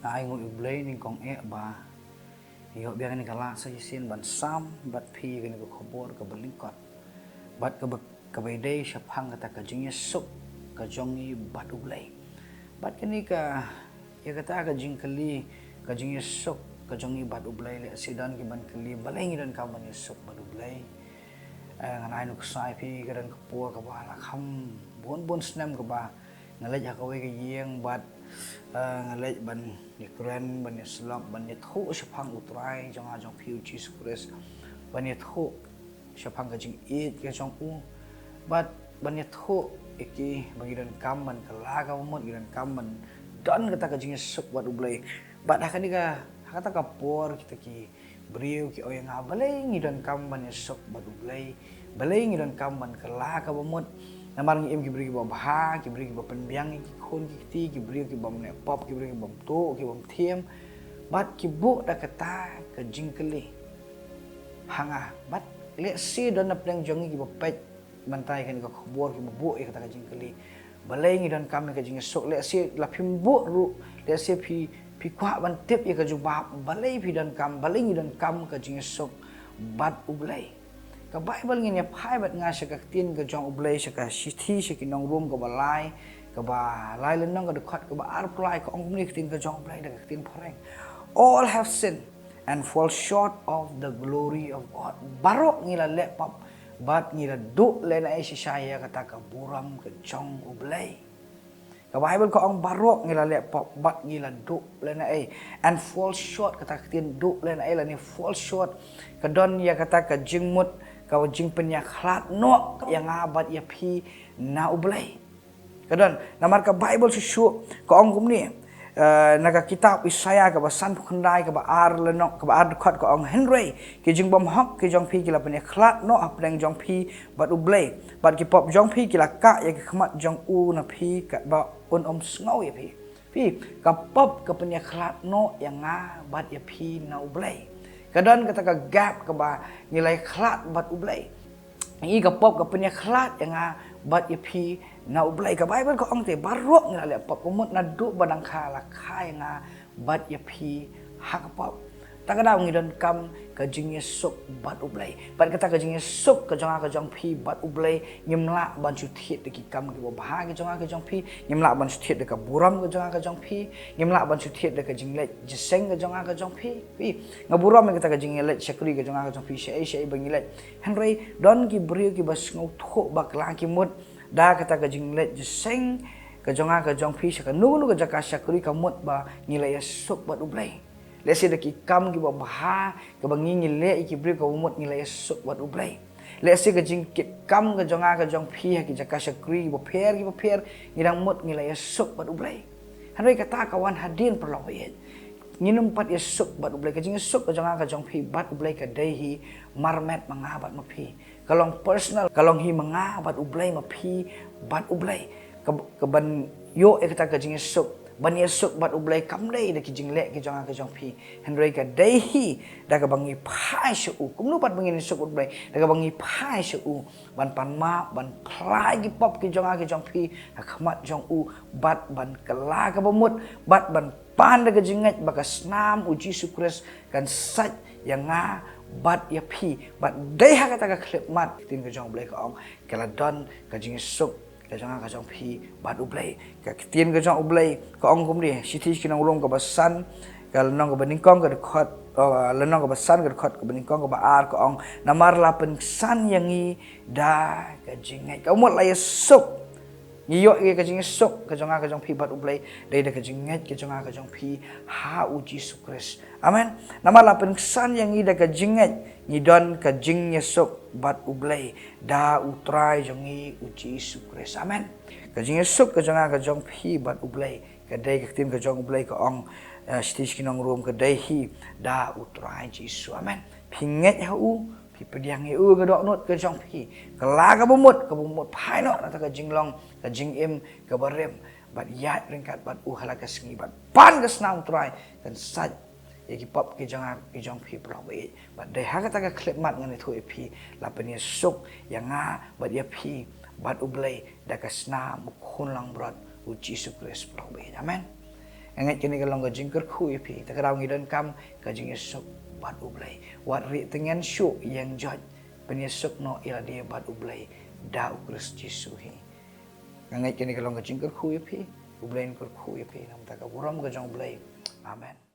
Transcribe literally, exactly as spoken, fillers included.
Ai nguh ïa U Blei, nyngkong eh ba ïoh biang ïa kane ka lad sa shisien ban sam bad phi ïa kane ka khubor kaba lyngkot bad kaba, kaba ïadei shaphang kata ka jingïasuk ka jong ngi bad U Blei. Bad kane ka, ïa kata ka jingkylli, ka jingïasuk ka jong ngi bad U Blei, lehse don ki ban kylli, balei ngi donkam ban ïasuk bad U Blei? Eh, ngan ai nuksa ïa phi, ka don ka por kaba la kham bun bun snem kaba nga leit ha kawei ka ïing bad, eh, nga leit ban ïakren, ban ïasyllok, ban ïathuh shaphang U Trai jong nga jong phi U Jisu Khrist, ban ïathuh shaphang ka jingïeit ka jong u, bad ban ïathuh ïa ki ba ngi donkam ban kylla kaba mut, ngi donkam ban don kata ka jingïasuk bad U Blei. Bad ha kane ka, ha kata ka por kita ki briew ki ong ïa nga, balei ngi donkam ban ïasuk bad U Blei, balei ngi donkam ban kylla kaba mut? Namar ngi im ki briew kiba bha, ki briew kiba pynbiang ïa ki khun ki kti, ki briew ki bym neh pop, ki briew ki bym tuh, ki bym thiam. Bad ki buh da kata ka jingkylli ha nga. Bad lehse don na pdeng jong ngi kiba peit mynta ïa kane ka khubor, kiba buh ïa kata ka jingkylli, balei ngi donkam ïa ka jingïasuk? Lehse la phim buh ruh, lehse phi, phi kwah ban tip ïa ka jubab, balei phi donkam, balei ngi donkam ka jingïasuk bad U Blei. Ka Baibl ngin ïa phai bad nga sha ka ktien ka jong U Blei, sha ka Shithi sha ki nong Rom kaba lai, kaba lai lynnong, ka dkhot kaba arphew lai, ka ong kumne ka ktien ka jong U Blei da ka ktien phareng: All have sinned and fall short of the glory of God. Baroh ngi la leh pop bad ngi la duh lehnoh shisha ïa kata ka burom ka jong U Blei. Ka Baibl ka ong baroh ngi la leh pop bad ngi la duh lehnoh, and fall short, kata ka ktien duh lehnoh lane fall short ka don ïa kata ka jingmut, ka jingpynïakhlad noh ïa nga bad ïa phi na U Blei. Ka don, namar ka Baibl shuh shuh ka ong kumne, eh, na ka kitab Isaïah kaba sanphew khyndai, kaba ar lynnong, kaba ar dkhot, ka ong: Hynrei ki jingbymhok ki jong phi ki la pynïakhlad noh hapdeng jong phi bad U Blei, bad ki pop jong phi ki la kah ïa ka khmat jong u na phi, ka, ba un ym sngew ïa phi. Phi, ka pop ka pynïakhlad noh ïa nga bad ïa phi na U Blei. Ka don kata ka gap kaba ngi la ïakhlad bad U Blei. Ngi, ka pop ka pynïakhlad ïa nga bad ïa phi na U Blei. Ka Baibl ka ong te, baroh ngi la leh pop, ka mut naduh ba dang kha la kha ïa nga bad ïa phi ha ka pop. Ta ka daw ngi donkam ka jingïasuk bad U Blei. Bad kata ka jingïasuk ka jong nga ka jong phi bad U Blei, ngim lah ban shu thied da ki kam kiba bha ki jong nga ki jong phi, ngim lah ban shu thied da ka burom ka jong nga ka jong phi, ngim lah ban shu thied da ka jingleit jingïaseng ka jong nga ka jong phi. Phi, nga burom ïa kata ka jingïaleit shakri ka jong nga ka jong phi, shaei shaei ba ngi leit. Hynrei don ki briew kiba sngewthuh bakla, ki mut da kata ka jingleit jingïaseng ka jong nga ka jong phi sha kano kano ka jaka shakri, ka mut ba ngi la ïasuk bad U Blei. Lehse da ki kam kiba bha kaba ngi, ngi leh ïa ki briew, ka mut ngi la ïasuk bad U Blei. Lehse ka jingkit kam ka jong nga ka jong phi ha ki jaka shakri kiba pher kiba pher, ngi dang mut ngi la ïasuk bad U Blei. Hynrei kata ka wan hadien, paralok ba ïeit. Ngin ym pat ïasuk bad U Blei. Ka jingïasuk ka jong nga ka jong phi bad U Blei ka dei hi marmet ma nga bad ma phi. Ka long personal, ka long hi ma nga bad U Blei, ma phi bad U Blei. Ka, ka ban ïoh ïa kata ka jingïasuk, ban ïasuk bad U Blei, kam dei da ki jingleh ki jong nga ki jong phi. Hynrei ka dei hi da kaba ngi phai sha u. Kumno pat ba ngin ïasuk bad U Blei? Da kaba ngi phai sha u ban pan map, ban phla ïa ki pop ki jong nga ki jong phi ha khmat jong u, bad ban kylla kaba mut, bad ban pan da ka jingngeit ba ka snam U Jisu Khrist kan sait ïa nga bad ïa phi. Bad dei ha kata ka khyllipmat, ka ktien ka jong U Blei ka ong, ka la don ka jingïasuk ka jong nga ka jong phi bad U Blei. Ka ktien ka jong U Blei ka ong kumne, Shithi ki nong Rom kaba san, ka lynnong kaba nyngkong, ka dkhot, oh, lynnong kaba san, ka dkhot kaba nyngkong, kaba ar, ka ong: Namar la pynksan ïa ngi da ka jingngeit. Ka mut la ïasuk, ngi ïoh ïa ka jingïasuk ka jong nga ka jong phi bad U Blei, dei da ka jingngeit ka jong nga ka jong phi ha U Jisu Khrist. Amen. Namar la pynksan ïa ngi da ka jingngeit, ngi don ka jingïasuk bad U Blei da U Trai jong ngi U Jisu Khrist. Amen. Ka jingïasuk ka jong nga ka jong phi bad U Blei, ka dei, ka ktien ka jong U Blei ka ong, eh, Shithi ki nong Rom, ka dei hi da U Trai Jisu. Amen. Phi ngeit ha u, phi pdiang ïa u ka dohnud ka jong phi, kylla kaba mut, kaba mut phai noh na kata ka jinglong, ka jingim kaba rim, bad ïaid ryngkat bad u ha la ka sngi, bad pan ka snam U Trai kan sait ïa ki pop ki jong nga ki jong phi, paralok ba ïeit. Bad dei ha kata ka khyllipmat ngan ïathuh ïa phi, la pynïasuk ïa nga bad ïa phi bad U Blei da ka snam U Khun langbrot U Jisu Khrist, paralok ba ïeit. Amen. Nga ngeit kane ka long ka jingkyrkhu ïa phi, ta ka daw ngi donkam ka jingïasuk bad U Blei. Wat rieh tyngen shuh ïeng joit, pynïasuk noh ïa lade bad U Blei da U Khrist Jisu hi. Nga ngeit kane ka long ka jingkyrkhu ïa phi, U Blei un kyrkhu ïa phi namar ka burom ka jong U Blei. Amen.